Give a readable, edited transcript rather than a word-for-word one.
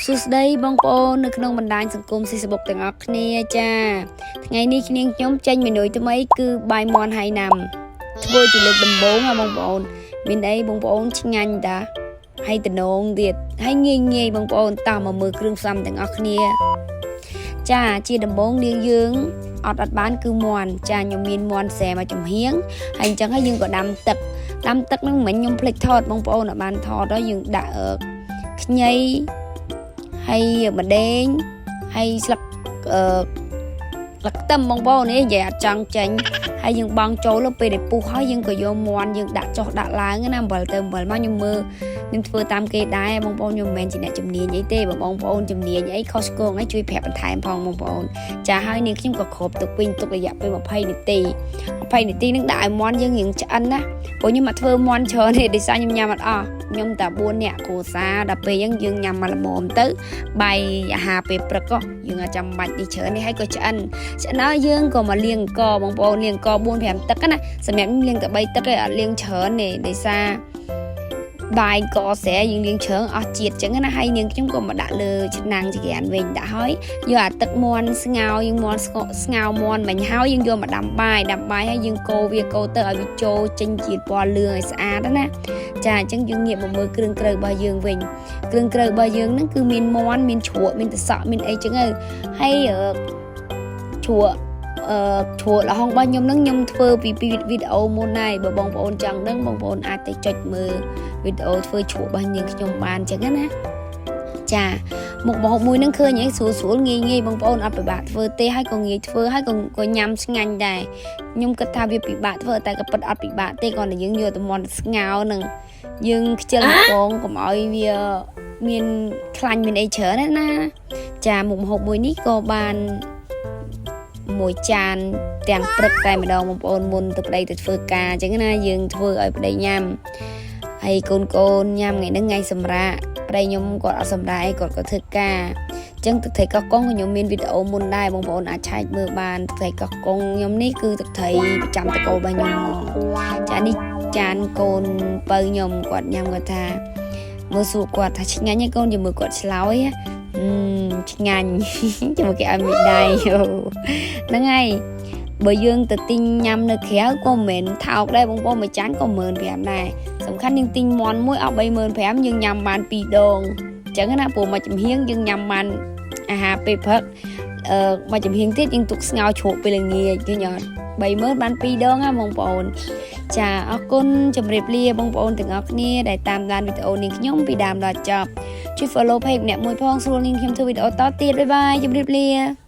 សួស្តីបងប្អូននៅក្នុងបណ្ដាញសង្គម Facebook ទាំងអស់គ្នាចាថ្ងៃនេះគ្នាខ្ញុំចេញមេនុយថ្មីគឺបាយមាន់ហៃណាំធ្វើជាលើកដំបូងហ៎បងប្អូនមានអីបងប្អូនឆ្ងាញ់តាហើយតំណងទៀតហើយងាយងាយបងប្អូនតោះមកមើលគ្រឿងផ្សំទាំងអស់គ្នាចាជាដំបូងនាងយើងអត់អត់បានគឺមាន់ចាខ្ញុំមានមាន់ស្រែមកចំហៀងហើយអញ្ចឹងហើយយើងក៏ដាំទឹកដាំទឹកហ្នឹងមិញខ្ញុំភ្លេចថតបងប្អូនអត់បានថតដល់យើងដាក់ខ្ញី ហើយម្ដេងហើយស្លឹកអឺស្លឹកខ្ទឹមបងប្អូននេះនិយាយអត់ចង់ចេញហើយយើងបងចូលទៅពេលដែលពុះហើយយើងក៏យកមាន់យើងដាក់ចុះដាក់ឡើងណាអំបិលទៅអំបិលមកខ្ញុំមើលខ្ញុំធ្វើតាមគេដែរបងប្អូនខ្ញុំមិនមែនជាអ្នកជំនាញអីទេបើបងប្អូនជំនាញអីខុសឆ្គងអីជួយប្រាប់បន្ថែមផងបងប្អូនចាហើយនាងខ្ញុំក៏គ្របទុកវិញទុករយៈពេល20នាទី20នាទីនឹងដាក់ឲ្យមាន់យើងរៀងឆ្អិនណាព្រោះខ្ញុំមកធ្វើមាន់ច្រើនទេដោយសារខ្ញុំញ៉ាំអត់អស់ខ្ញុំតែ4នាក់គ្រួសារដល់ពេលអញ្ចឹងយើងញ៉ាំមកល្មមទៅបាយអាហារពេលព្រឹកក៏យើងអត់ចាំបាច់នេះច្រើននេះហើយក៏ឆ្អិនឆ្អិនហើយយើងក៏មកលាងកបងប្អូនលាងក4 5ទឹកណាសម្រាប់ខ្ញុំលាងតែ3ទឹកឯងអត់លាងច្រើនទេដោយសារបាយកស្រែយើងលាងច្រើនអស់ជាតិចឹងណាហើយនាងខ្ញុំក៏មកដាក់លើឆ្នាំងចង្ក្រានវិញដាក់ហើយយកអាទឹកមាន់ស្ងោយើងមាន់ស្ងោមាន់មិញហើយយើងយកមកដាំបាយដាំបាយហើយយើងកូរវាកូរទៅឲ្យវាចូលចេញជាពណ៌លឿងឲ្យស្អាតណាចាអញ្ចឹងយើងងាកមកមើលគ្រឿងក្រៅរបស់យើងវិញគ្រឿងក្រៅរបស់យើងហ្នឹងគឺមានមាន់មានជ្រក់មានទឹកសក់មានអីចឹងទៅហើយជ្រក់អឺជ្រក់ល្ហុងរបស់ខ្ញុំហ្នឹងខ្ញុំធ្វើពីវីដេអូមុនហើយបើបងប្អូនចង់ដឹងបងប្អូនអាចទៅចុចមើលវីដេអូធ្វើជ្រក់របស់នាងខ្ញុំបានចឹងណាចាមុខម្ហូបមួយហ្នឹងឃើញអីស្រួលស្រួលងាយងាយបងប្អូនអត់ពិបាកធ្វើទេហើយក៏ងាយធ្វើហើយក៏ក៏ញ៉ាំឆ្ងាញ់ដែរខ្ញុំគិតថាវាពិបាកធ្វើតែក៏ពិតអត់ពិបាកទេគ្រាន់តែយើងយកតែមាន់ស្ងោនឹងយើងខ្ជិលពងកុំឲ្យវាមានខ្លាញ់មានអីច្រើនណាចាមុខម្ហូបមួយនេះក៏បានមួយចានទាំងព្រឹកតែម្ដងបងប្អូនមុនទៅប្តីទៅធ្វើការអញ្ចឹងណាយើងធ្វើឲ្យប្តីញ៉ាំហើយកូនកូនញ៉ាំថ្ងៃហ្នឹងថ្ងៃសម្រាប់ប្តីខ្ញុំគាត់អត់សម្រាប់គាត់ក៏ធ្វើការអញ្ចឹងទឹកត្រីកោះកុងខ្ញុំមានវីដេអូមុនដែរបងប្អូនអាចឆែកមើលបានទឹកត្រីកោះកុងខ្ញុំនេះគឺទឹកត្រីប្រចាំតកូលរបស់ខ្ញុំហ្មងចានេះចានកូនបើខ្ញុំគាត់ញ៉ាំគាត់ថាមើលសួរគាត់ថាឆ្ងាញ់ទេកូនជាមួយគាត់ឆ្លើយអឺឆ្ងាញ់ ជាមួយគេឲ្យមួយដៃហ្នឹងហើយបើយើងទៅទិញញ៉ាំនៅក្រៅក៏មិនមែនថោកដែរបងប្អូនមួយចានក៏15,000ដែរសំខាន់យើងទិញមាន់មួយអស់35,000យើងញ៉ាំបាន2ដងអញ្ចឹងណាព្រោះមួយចំហៀងយើងញ៉ាំបានអាហារពេលព្រឹកអឺមួយចំហៀងទៀតយើងទុកស្ងោរជ្រក់ពេលល្ងាចឃើញអត់30000បាន2ដងណាបងប្អូនចាអរគុណជម្រាបលាបងប្អូនទាំងអស់គ្នាដែលតាមដានវីដេអូនេះខ្ញុំពីដើមដល់ចប់ជួយ follow page ម្នាក់មួយផងស្រួលនាងខ្ញុំធ្វើវីដេអូតទៀត bye bye ជម្រាបលា។